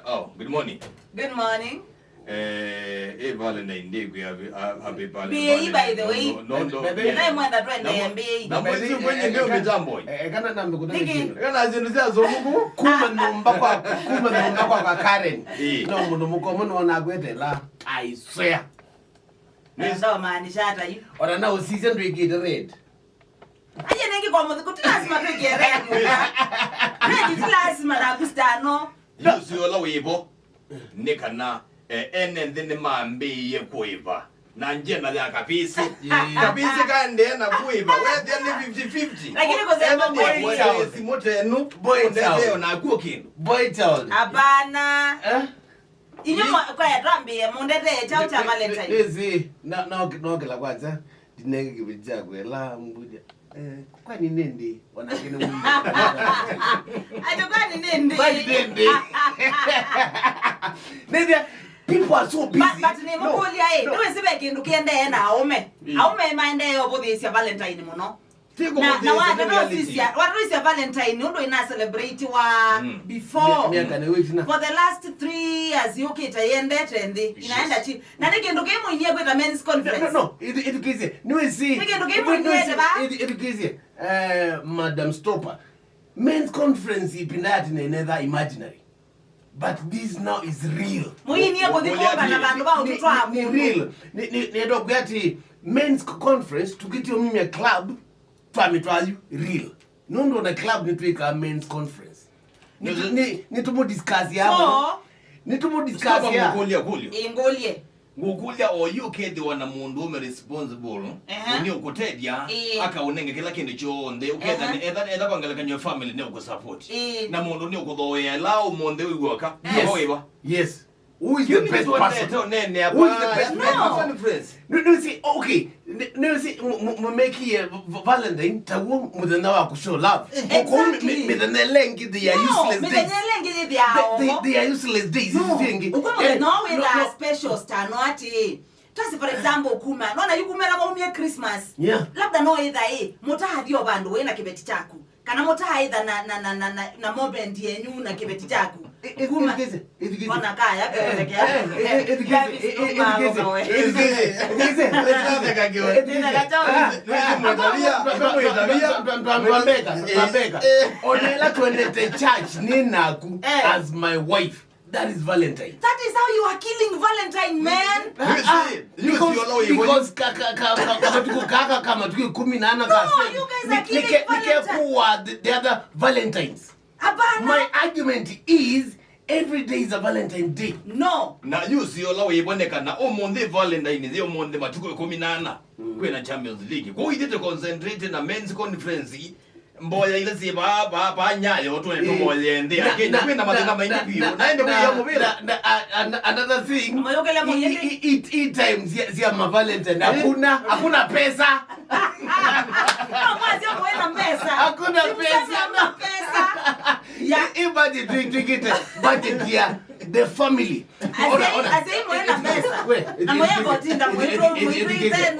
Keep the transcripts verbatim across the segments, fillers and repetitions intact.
Oh, good morning. Good morning. Eh, eh, Valentine Day, we have a, a happy Valentine. Mbei, by the way. No, no, no. Ndio mwenda twende mbei. Na mwezi kwenye ndio mitambo. Eh, kana na mbikuta. Niki. Kana zinu za zungu. Kuma nyumba kwa, kuma nyumba kwa kwa Karen. Eh. No, mundu mukomo no na gwetela. I swear. Ndio maanisha hata hiyo. Ona na usije ndio ikite red. Aye nengi kwa muthiku ti lazima twĩkĩe redi. Redi ti lazima na kustano. Yusi ũla wĩvo nĩ kana eh, ene nthĩ nĩmambĩĩie kũĩva na njena ya kavĩsĩ. Kavĩsĩ kaendee na kũĩva wethĩa nĩ fifty fifty. Lakini kusema kweli, simũ tenu. Boy child. Ũndetheo nakuo kĩndũ. Boy child. Hapana. Eh? Inyu mwa- kwaya twambie mundetee chao cha Valentine. Ĩsĩ, no no no kĩla kwanza ndinenge kĩveti kyaku ela mbuja. Eh, kwani nindi wanake ni mwingi. Ati kwani nindi? Kwani nindi? Nindi, people are so busy. But, but ni mukulia eh, no. Niwe sibe kindu kiendee na aume. Mm. Aume maendee obuthisya Valentine muno. Na, na watatosisya watatosisya Valentine nĩ ũndũ ina celebrate wa mm. Before. Miaka nĩ wĩtina. For the last three years yũkĩte yendete nthĩ inaenda chi na nĩ kĩndũ kĩ mũinie kwĩta men's conference. No, no, no. Ithikĩsye nĩwĩsĩ. Nĩ kĩndũ kĩ mũinie ĩthe va. Ithikĩsye. Eh, Madam Stopper, men's conference ipinda yatinenetha imaginary. But this now is real. Muinie kuthi kuomba na vandu va ututwa ni real. Ni ni ni ndokwia ati men's conference tukitiumimia club twamitwayu real. Nundu na club ni twika men's conference. Ni ni ni tumu discuss ya. So ni tumu discuss ya. Kukulia kulio. Ingulie. Ngũkũlya, oyu ũkethĩwa na mũndũũme responsible, ehe, nĩũkũtethya, ĩĩ, akaũnenge kĩla kĩndũ kyonthe, ũkethĩa, ehe, etha, etha kwa ngelekany'o family nĩũkũsupport. Ĩĩ. Na mũndũ nĩũkũthooea ĩla ũmũnthĩ wĩw'a ũka. Yes. Wĩva? Yes. Who is the best person? Who is the best person? No. Friends. No, no, see, okay. Nĩwĩsĩ mũmekie Valentine taw'o mũthenya wa kũshow love. Exactly. Mĩthenya ĩla ĩngĩ they are useless days. Mĩthenya ĩla ĩngĩ yĩthĩaa oho. They are useless days. Isu syĩngĩ. Ũkw'a mũthenya ũũ wĩthaa special star no atĩĩ. Twasĩ for example kuma. Nona yu kuma ĩla waumie Christmas. Yeah. Labda no ĩtha ĩ mũtaathi o vandũ wĩ na kĩveti kyaku. Kana mũtaaĩtha na, na, na, na, na, na moment yenyu na kĩveti kyaku. Kuma. Ona kaya kĩveti kyaku. Ona ĩla twendete church nĩ naku as my wife. That is Valentine. That is how you are killing Valentine, man. Ah, ah, because, because ka, ka, ka, ka, ka matuku kaka ka matuku ikumi na ana ka no, you guys are killing Valentine. Nike, nike kuwa the, the other Valentines. Hapana. My argument is every day is a Valentine day. No. Na yu si ola wĩvoneka na ũmũnthĩ Valentine, thĩ ũmũnthĩ matuku ikumi na ana. Mm. Kwĩna Champions League. Kwa ithe to concentrate na men's conference. Mboya ila syĩ vaa, vaa, vaa Nyayo, twende tũmboye nthĩ ya Kenya. Kwĩna mathĩna maingĩ vyũ. Na ĩndĩ wĩya mũvĩla. Another thing, mayũkĩle mũyĩndĩ. Times sya ma Valentine. Hakuna, hakuna pesa. No, mwasya mwĩna mbesa. Hakuna pesa. Pesa. Ya. Hii budget tuitwikite budget ya the family. Asei mwena mbesa. Na mwena botinda mwitwo mwitwite.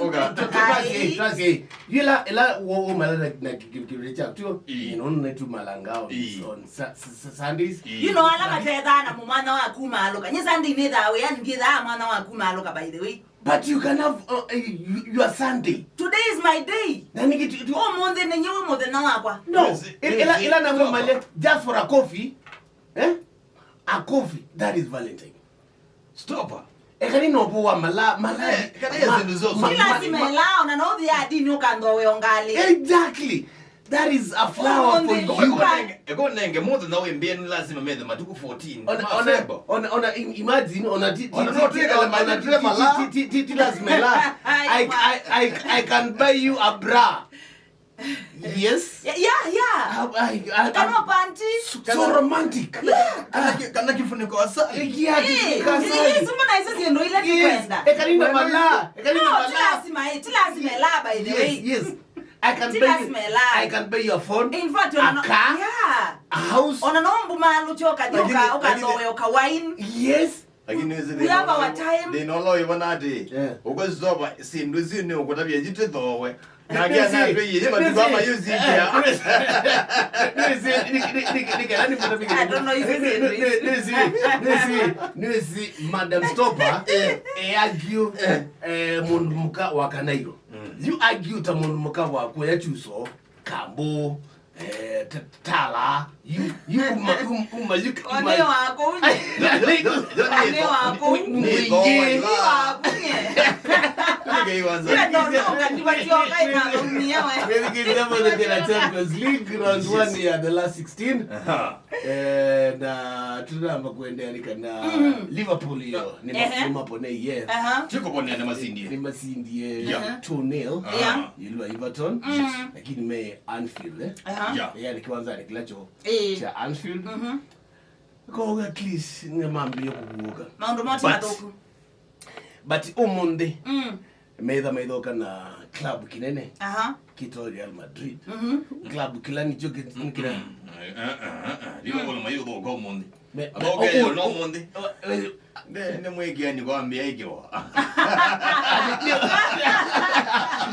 Twasi, twasi. Yila ila wo wo mala na kivire cha tu. You know na tu malanga on Sundays. You know ala mathetha na mwana wa kuma aloka. Nyi Sunday ni thawe yani ndi tha mwana wa kuma aloka, by the way. But you can have uh, your Sunday. Today is my day. Na niki tu. Oh, monde ni nyewe monde na wakwa. No. Ila ila na mumale just for a coffee. Eh? A coffee, that is Valentine. Stop. Ekani no po wa mala mala. Eh, kana ya zindu zo. Ti lazima ela ona no thia dini ukandho we ongali. Exactly. That is a flower for you. Eko nenge mutu na we mbenu lazima methe matuku fourteen. Ona ona ona imagine ona ti ti ti lazima ela. I I I can buy you a bra. Yes. Yeah, yeah, yeah. I, I, I, kama panty. So romantic. Yeah. Kana ki- kana kifuniko asali. Yeah, eh, kifuniko asali. Yes, mbona hizo ziendo ile tukwenda? Ekalinda mala. Ekalinda mala. No, ti lazima, eh, ti lazima la, by the way. Yes, yes. I can buy you, I can buy you a phone. In fact, a car, yeah, a house. Ona no mbu malu choka dioka uka no yoka wine. Yes. Lakini nĩwĩsĩ We have our time. Thĩna ũla ũĩvona atĩ Eh. ũkwĩsoma syĩndũ isu nĩ ũkũtavya itĩthoowe. Nake anatwĩie matukũ ama yusikia. I don't know if it's Nĩsĩ Madam Stopper eagio mũndũ mũka wa Kanairo. You argue ta mũndũ mũka wa kuoya chuso, kambo, eh, ta- tala. You you uma uma uma you One waku nye. One waku. One waku nye. Ndio ndio kandiwa tioka ikaumia we. Champions League round one ya the last sixteen. Eh, na tunamba kuendelea kana Liverpool hiyo ni Ehe. Mapone, yes. Aha. Tiko bonea na masindie. Ni masindie Yeah. two nil. Yeah. Ilwa Everton, lakini me Anfield eh. Aha. Yeah. Yani kiwanza ni kilacho Eh. cha Anfield. Mhm. Kwa at least ni mambia kuguoka. Maũndũ mote But- mathũku. But ũmũnthĩ Mm. metha maithoka na club kinene Aha. kito Real Madrid. Mhm. Club kila nicho kina Liverpool mayũthũka ũmũnthĩ. Me- Athokeyo oh, no oh, ũmũnthĩ. oh, eh, Nĩ mwĩkĩani kwambia ĩkĩwa.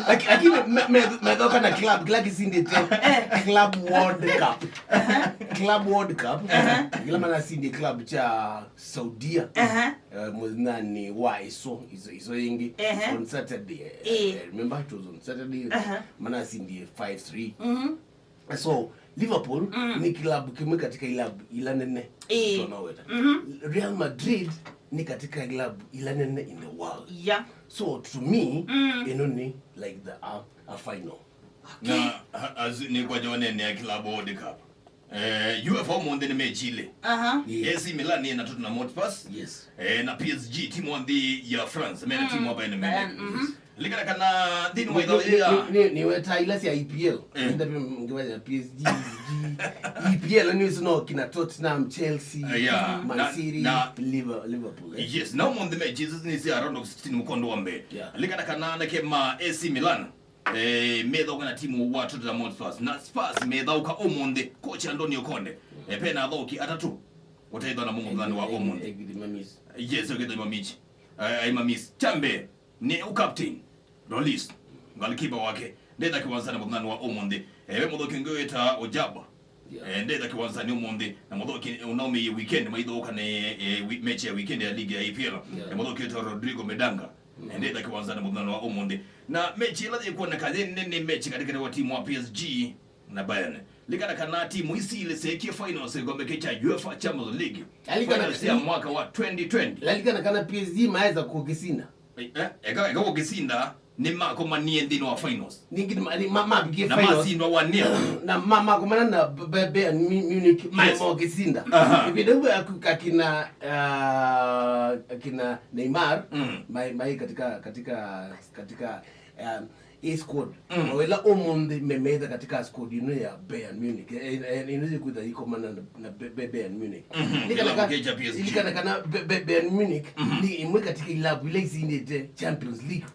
Laki- lakini me- me- methoka na club kila kisindite Club World Cup. Club World Cup kila mana sindi club cha Saudia. Aha. Eh, mũthinani wa iso iso, iso ingi Ehe. On Saturday. Eh. Eh, remember it was on Saturday. Aha. Mana sindi five three. Mhm. So Liverpool ni kilabu kimwe katika ilabu ila nene Eh. Tonaweta. Real Madrid ni katika ilabu ila nene in the world. Yeah. So to me Mm. ino ni like the a, a final. Na ha- as nĩkwaja wanene ya club World Cup. Eh, UEFA ũmũnthĩ nĩ mechi ilĩ. Aha. Yeah. AC Milan na Tottenham Hotspur. Yes. Eh, na PSG timu wa nthĩ ya France mena timu wa Bayern Munich. Bayern, mhm. Likana kana nthĩnĩ wa ithaũ ya Ni- ni- niweta ila sya EPL. Eh. Nda ngiweta PSG, EPL ni sino kina Tottenham, Chelsea, Eh, yeah. Man Na- City, na- Liver- Liverpool. Eh. Yes, na ũmũnthĩ mechi isu nĩ sya round of sixteen mũkondo wa mbee. Yeah. Likana kana nake ma AC Milan eh, methauka na timu wa Tottenham Hotspur. Na Spurs methauka ũmũnthĩ, coach Antonio Conte. Eh, pena athoki atatũ ũtaithwa na mũmũthani wa ũmũnthĩ. Egidi mamis. Yes, ũkĩthwa imamichi. Eh, imamichi. Cha mbee nĩ u captain Loris, goalkeeper wake. Ndetha kĩwanzanĩ mũthenya wa ũmũnthĩ. Eh, we mũthoki ũngĩ wĩta Ojaba. Yeah. Eh, ndetha kĩwanzanĩ ũmũnthĩ. Na mũthoki ũnaumĩie weekend maithooka nĩ eh, wi- mechi ya weekend ya ligi ya EPL. Yeah. Eh, mũthoki wĩta Rodrigo Medanga. Eh, ndetha kĩwanzanĩ mũthenya wa ũmũnthĩ. Na mechi ĩla yĩkwoneka yĩ nene nĩ mechi katikati wa timu wa PSG na Bayern. Likana kana timu isi ilĩ syekie finals ya kikombe kya UEFA Champions League. Alikana- Finals ya mwaka wa twenty twenty. Lalikana kana PSG maeza kũkĩsinda. Eh, eka eka ũkĩsinda nĩ makomanie nthĩnĩ wa finals. Ningĩ ma- ni- ma- mabikie Na finals. Masindwa one nil. Na ma- makomana na B- B- Bayern Mu- Munich Yes. mokĩsinda. Aha. Ĩvinda ĩu aku- akina ah, akina Neymar Mm. mai mai katika katika katika um, hii squad. Wawela ũmũnthĩ memetha katika squad ino ya Bayern Munich. Eh, eh, ino yĩkwĩtha ikomana na, na Be- Be- Bayern Munich. Mhm. Likana Kĩlabu ka- kĩ cha PSG. Likana kana Be- Be- Bayern Munich ni imwe katika ilabu ila isindĩte Champions League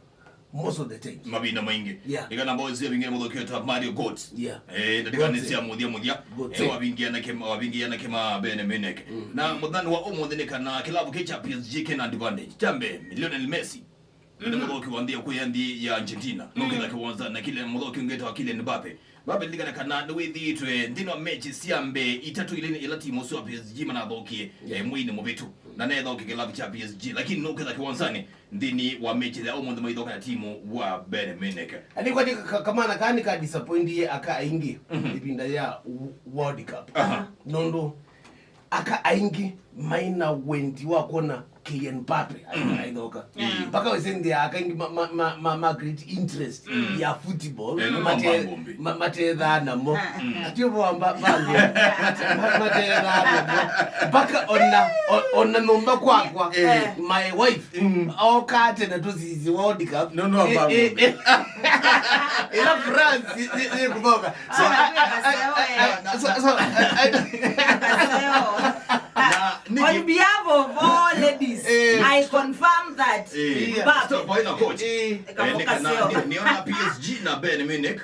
most of the time. Mavinda maingĩ. Yeah. Ikana mbao cia vingine mũthoki wĩta Mario Götze. Yeah. Eh, ndatika nĩ Götze. cia mũthia mũthia. Götze. Eh, wavingia na kema wavingia na kema Bayern Munich. Na mũthenya wa ũmũnthĩ nĩ kana kĩlabu kĩ cha PSG kĩna advantage. Cha mbee Lionel Messi. Nĩ mũthoki wa nthĩ ya kuya nthĩ ya Argentina. No kĩla kĩwanza na kile mũthoki ũngĩ ta Kylian Mbappe. Mbappe likana kana nĩ wĩthĩĩtwe nthĩnĩ wa mechi cia mbee itatũ ilĩ ila timu ũsu wa PSG manathokie eh, mweinĩ mũvĩtu. Na nethoke kĩlabu cha PSG. Lakini no kĩla kĩwanzanĩ nthĩnĩ wa mechi ya ũmũnthĩ maithoka na timu wa Bayern Munich. Ani kwani ka- kamana kani ka disappointie aka aingĩ ĩvinda ya w- World Cup. Nũndũ aka aingĩ maina wendi wa kuona Kylian Mbappe aithoka. Mpaka wĩsĩ nthĩ aka aingĩ ma- ma- ma- ma- ma great interest ya football. Eh, no mate- mambombi. Ma- matethaa namo. Atio vwa mba- mbangu. Mate- ma- matethaa namo. Mpaka ona o- ona nyũmba kwakwa. Eh. My wife. Oka tena tũsisi World Cup. No, no, eh, eh, eh. Ila France ĩkũthoka. So, I- I- I- I- I- so, so, I- I- Na niki- On behalf of all ladies, I confirm that Mbappe. Stop, haina coach. Eh. Eh, nĩ kana- nĩ- nĩona PSG na Bayern Munich.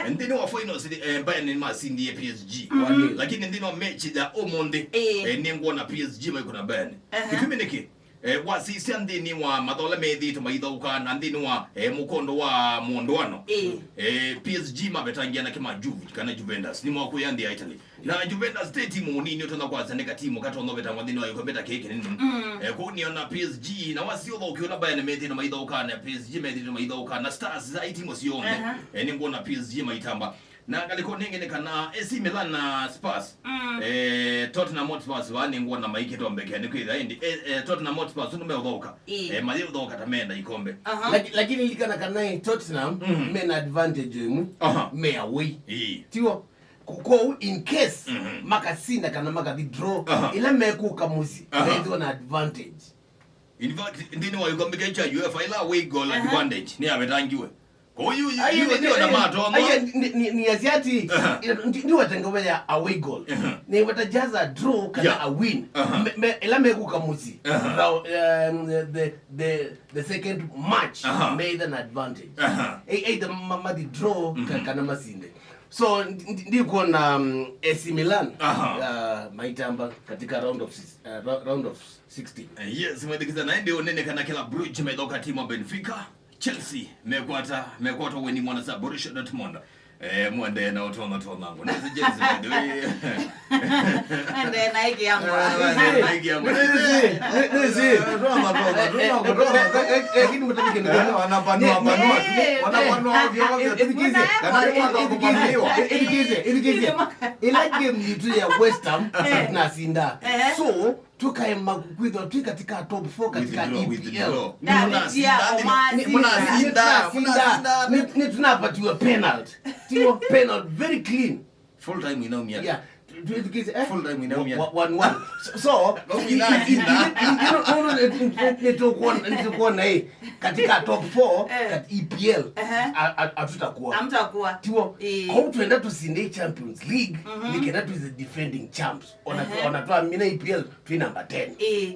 Nthĩnĩ wa finals eh, Bayern nĩmasindie PSG. Lakini nthĩnĩ wa mechi ya ũmũnthĩ eh, nĩngwona PSG maikũna Bayern. Kĩtumi nĩkĩ? Eh, wasisya nthĩnĩ wa mathola methĩĩtwe maithaũka na nthĩnĩ wa, eh, mũkondo wa mũndũano. Ĩĩ. Eh, P S G mavetangia na kĩma Juve kana Juventus. Nĩ mwakwĩa nthĩ ya Italy. Na Juventus ti timu mũnini ũtonya kwasya nĩ katimu katonya vetangwa nthĩnĩ wa ĩkombe ta kĩĩ kĩnene. Mm. Eh, kũu nĩona P S G, na wasi ũthaũki ũla Bayern methĩĩtwe maithaũka na P S G methĩĩtwe maithaũka na Stars za itimu syonthe. Aha. Eh, nĩngwona P S G maitamba. Na ngalĩko nĩngĩ nĩ kana A C Milan na Spurs. Mm. Eh, Tottenham Hotspurs vaa nĩngwona maikĩtombekea nĩ kwĩthĩa ĩndĩ, eh, eh, Tottenham Hotspurs nũmeũthaũka. Ĩĩ. Eh, mayĩũthaũka ta meenda ikombe. Aha. Laki-, lakini lilikana kana Tottenham, mm, mena advantage ĩmwe. Aha. Me away. Ĩĩ. Tiwo? Ko-, kwoou in case, mhm, makasinda kana makathi draw, aha, ĩla mekũka mũsyĩ, aha, methĩwa na advantage. In fact, nthĩnĩ wa ĩkombe kya UEFA, ĩla away goal, aha, advantage nĩyavetangiwe. Kwa hiyo, yu-, yu-, yu-, ndio na mato, ama? Aya, ni, ni, ni asiati, aha, ndi, ndi watengewe ya away goal. Aha. Ni watajaza draw kana, yeah, a win. Aha. Me, me, ila mekuka mũsyĩ. Aha. Ra-, um, the, the, the second match, aha, made an advantage. Aha. E-, either ma-, mathi draw ka-, mhm, kana masinde. So, ndi, ndi, ndikuona, um, A C Milan, aha, uh, maitamba katika round of sis-, uh, ra-, round of sixteen. Eh, yes, mwendekeza naende unene kana kila Brugge methoka timu ya Benfica. Chelsea mekwata, mekwata weni mwana sa Borussia Dortmund. Eh, mwende na ũtono tonango. Nĩsĩ Chelsea, by the way. Ende na iki yangu. Ah, na iki yangu. Nĩsĩ, nĩsĩ. Tonango, tonango, tonango, tonango. Eh, eh, eh, eh, lakini mtabiki ni, eh, wanapanua, panua. Eh, wanapanua ovyo, ovyo. Eh, eh, ithikise. Kana watu wako kupaniwa. Eh, ithikise, ithikise. Ila game yitu ya West Ham, eh, nasinda. Eh. So, tukaema kwithwa twi katika top four katika E P L. Withdraw, withdraw. Ndavitia, nĩ mũnasinda, nĩ, nĩ, mũnasinda, mũnasinda. Nĩ, nĩ tunapatiwa penalty. Tiwa penalty, very clean. Full time inaumia. Yeah. Tu-, tuitikise, eh? Full time inaumia. Wa-, wa-, one one. So, so, no, i-, i-, i-, inasinda. I-, i-, i-, no, no, no, nĩ, nĩ, nĩtũkuona, nĩtũkuona, eh, katika top four, eh, kat-, E P L, ehe, a-, a-, hatutakuwa. Hamtakuwa. Tiwa, eh, kwa hiyo tuenda tusinde Champions League, mhm, nikenda tu the defending champs. Ona tu-, ehe, ona tuamina E P L, twi number ten. Eh.